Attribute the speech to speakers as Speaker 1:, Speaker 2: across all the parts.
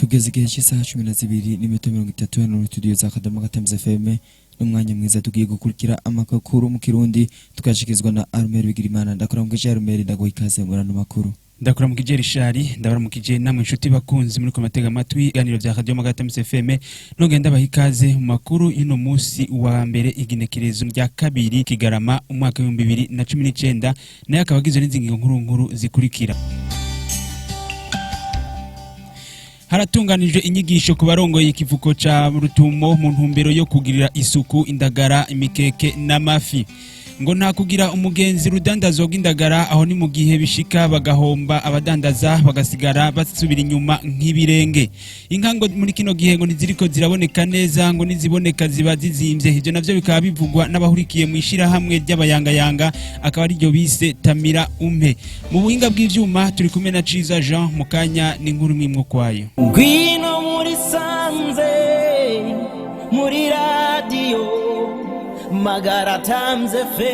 Speaker 1: Tugeze igihe cy'isaha 12:30 hano muri studio za Kadama Gatamze FM. N'umwanya mwiza tugiye gukurikira amakuru mu Kirundi, tukashikizwa na Armel Bigirimana. Ndakuramukije Armel, ndaguha ikaze muri ano makuru.
Speaker 2: Ndakuramukije Rishari, ndabaramukije namwe inshuti bakunzi muri komatega amatwi ibiganiro vya Radio Magatamse FM. Nongeye ndabaha ikaze mu makuru y'uno musi wa mbere, igenekerezo rya 2 Kigarama umwaka 2019, nayo akaba agizwe n'izingingo nkuru nkuru zikurikira. Haratunganijwe inyigisho ku barongoye ikivuko ca Rutumo mu ntumbero yo kugirira isuku indagara, imikeke n'amafi. Ngo nta kugira umugenzi rudandazwa rw'indagara, aho ni mu gihe bishika bagahomba, abadandaza bagasigara basubira inyuma nk'ibirenge. Inka ngo muri kino gihe ngo ntiziriko ziraboneka neza, ngo niziboneka ziba zizimvye. Ivyo navyo bikaba bivugwa n'abahurikiye mu ishirahamwe ry'abayangayanga, akaba ariryo bise Tamira Umpe. Mu buhinga bw'ivyuma turi kumwe na Ciza Jean. Mukanya n'inkuru imwe kwayo.
Speaker 3: Ngwino muri sanze muri radio Magara Times FM.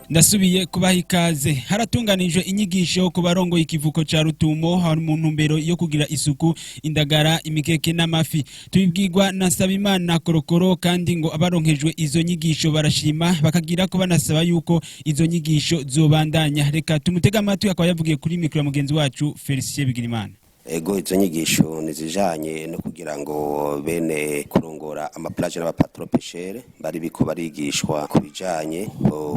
Speaker 2: Ndasubiye kubaha ikaze. Haratunganijwe inyigisho ku barongoye ikivuko ca Rutumo hari mu ntumbero yo kugira isuku indagara, imikeke n'amafi. Tubibwirwa na Sabimana Korokoro, kandi ngo abaronkejwe izo nyigisho barashima, bakagira ko banasaba yuko izo nyigisho zobandanya. Reka tumutege amatwi, akaba yavugiye kuri mikro ya mugenzi wacu Felicien Bigirimana.
Speaker 4: Ego, izo nyigisho nizijanye no kugira ngo bene kurongora ama plages n'aba patrons pêcheurs bari biko barigishwa ku bijanye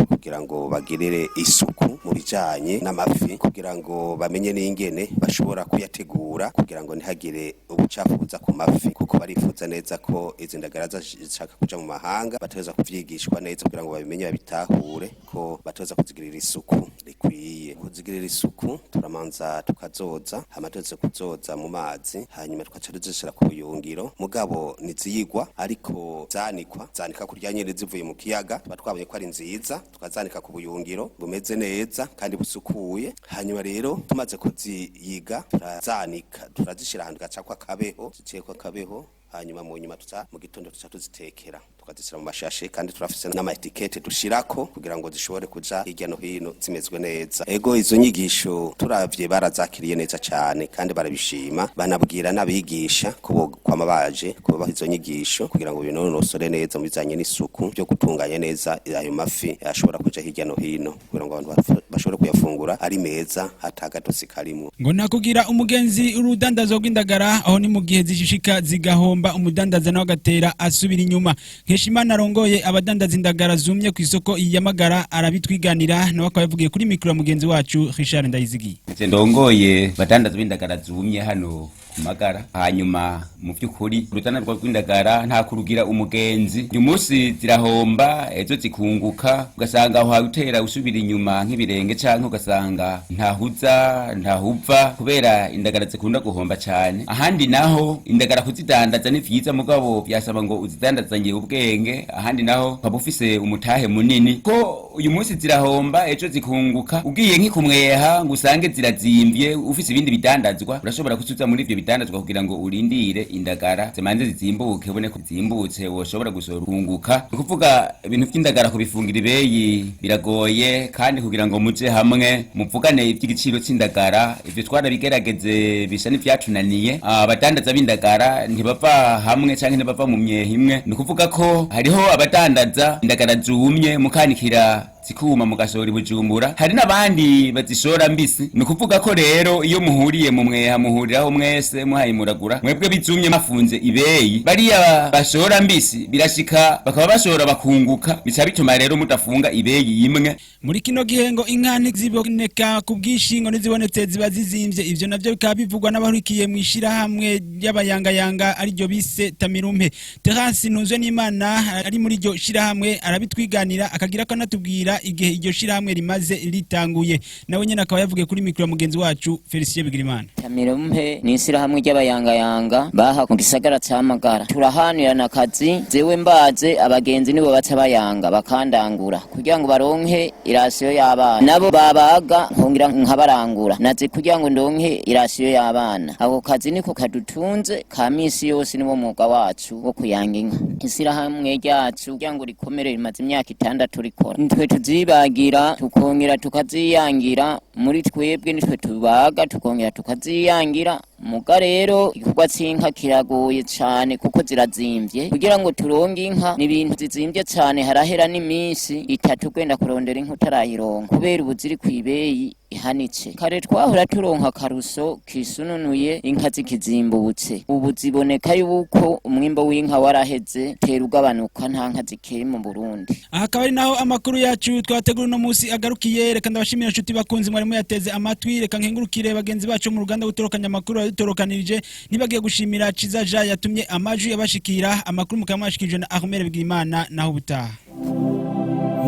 Speaker 4: kugira ngo bagirire isuku mu bijanye n'amafi, kugira ngo bamenye n'ingene bashobora kuyategura kugira ngo ntihagire ubucafu buza ku mafi, kuko barifuza neza ko izi ndagara zishaka kuja mu mahanga bategerezwa kuvyigishwa neza kugira ngo babimenye, babitahure ko bategerezwa kuzigirira isuku rikwiye. Kuzigirira isuku, turamanza tukazoza, hama tuze kuzoza mu mazi, hanyuma tukaca tuzishira ku buyungiro. Mugabo ntiziyigwa, ariko zanikwa, zanika kurya nyene zivuye mu kiyaga, tuba twabonye ko ari nziza, tukazanika ku buyungiro bumeze neza kandi busukuye. Hanyuma rero tumaze kuziyiga, turazanika, turazishira ahantu gacakwa akabeho, ziciyeko akabeho. Hanyuma mu nyuma tuca mu gitondo tuca tuzitekera, tukazishyira mu mashashe, kandi turafise n'ama étiquettes dushirako kugira ngo zishobore kuja hirya no hino zimezwe neza. Ego, izo nyigisho turavye barazakiriye neza cane kandi barabishima, banabwira n'abigisha ko kwama baje kubaha izo nyigisho kugira ngo binonosore neza mu bijanye n'isuku byo gutunganya neza ayo mafi ashobora kuja hirya no hino, kugira ngo abantu bashobore kuyafungura ari meza atagatotsi karimwo.
Speaker 2: Ngo nta kugira umugenzi urudandazwa rw'indagara, aho ni mu gihe zishishika zigahomba, umudandaza nawe agatera asubira inyuma. Nkeshimana arongoye abadandaza indagara zumye ku isoko iyamagara arabitwiganira, nawe akaba yavugiye kuri mikro ya mugenzi wacu Richard Ndayizigiye.
Speaker 5: Nze ndongoye badandaza b'indagara zumye hano ku Magara. Hanyuma mu by'ukuri urudandazwa rw'indagara nta kurugira umugenzi. Uyu munsi zirahomba, ejo zikunguka, ugasanga aho utera usubira inyuma nk'ibirenge, canke ugasanga ntahuza ntahuva kubera indagara zikunda guhomba cane. Ahandi naho indagara kuzidandaza ni vyiza, mugabo byasaba ngo uzidandazanye ubwenge. Ahandi naho ukaba ufise umutahe munini, ko uyu munsi zirahomba, ejo zikunguka. Ugiye nk'ikumweha ngo usange zirazimvye, ufise ibindi bidandazwa, urashobora kuzuza muri ivyo bidandazwa kugira ngo urindire indagara zimanze zizimbuke, ubone ko zimbutse woshobora gusohora kunguka. Ni ukuvuga ibintu vy'indagara kubifungira ibeyi biragoye, kandi kugira ngo muje hamwe muvugane ivy'igiciro c'indagara, ivyo twarabigerageze bisa n'ivyatunaniye. Abadandaza b'indagara ntibava hamwe canke ntibava mu myehe imwe. Ni ukuvuga ko hariho abadandaza indagara zumye mukanikira zikuma mugasohora i Bujumbura, hari n'abandi bazishora mbisi. Ni ukuvuga ko rero iyo muhuriye mu mweha, muhuriraho mwese muhaye muragura. Mwebwe bizumye mafunze ibeyi, bariya bashora mbisi birashika bakaba bashora bakunguka, bica bituma rero mudafunga ibeyi imwe.
Speaker 2: Muri kino gihe ngo inka ntiziboneka ku bwinshi, ngo ntizibonetse ziba zizimvye. Ivyo navyo bikaba bivugwa n'abahurikiye mu ishirahamwe ry'abayangayanga, ariryo bise Tamirumpe. Terence Ntunzwe n'Imana ari muri iryo shirahamwe arabitwiganira, akagira ko anatubwira igihe iryo shirahamwe rimaze ritanguye. Nawe nyene akaba yavugiye kuri mikro ya mugenzi wacu Felicien Bigirimana.
Speaker 6: Tamirumpe ni ishyirahamwe ry'abayangayanga baha mu gisagara ca Magara. Turahanirana akazi, jewe mbaze abagenzi nibo baca bayanga bakandangura kugira ngo baronke i ration y'abana, nabo babaga nkongera nkabarangura naze kugira ngo ndonke i ration y'abana. Ako kazi niko kadutunze ka misi yose, niwo mwuga wacu wo kuyanga inka. Ishyirahamwe ryacu kugira ngo rikomere rimaze imyaka 6 rikora. Nitwe tuzibagira, tukongera tukaziyangira. Muri twebwe nitwe tubaga, tukongera tukaziyangira. Muga rero igikorwa c'inka kiragoye cane kuko zirazimvye. Kugira ngo turonke inka ni ibintu zizimvye cane, harahera n'iminsi 3 ugenda kurondera inka utarayironka, kubera ubu ziri kw'ibeyi ihanitse. Kare twahora turonka akaruso kisununuye inka zikizimbutse, ubu ziboneka yuko umwimbo w'inka waraheze, tera ugabanuka, nta nka zikiri mu Burundi.
Speaker 2: Aha akaba ari naho amakuru yacu twategura uno munsi agarukiye. Reka ndabashimira inshuti bakunzi mwari muyateze amatwi. Reka nkengurukire bagenzi bacu mu ruganda gutorokanya amakuru badutorokanirije. Ntibagiye gushimira Ciza Jean yatumye amajwi yabashikira. Amakuru mukaba mwashikirije na Ahmed Bigimana. Naho ubutaha.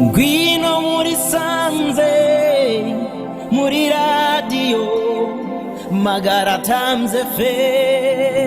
Speaker 3: Ngwino muri sanze, muri radiyo Magara Times FM.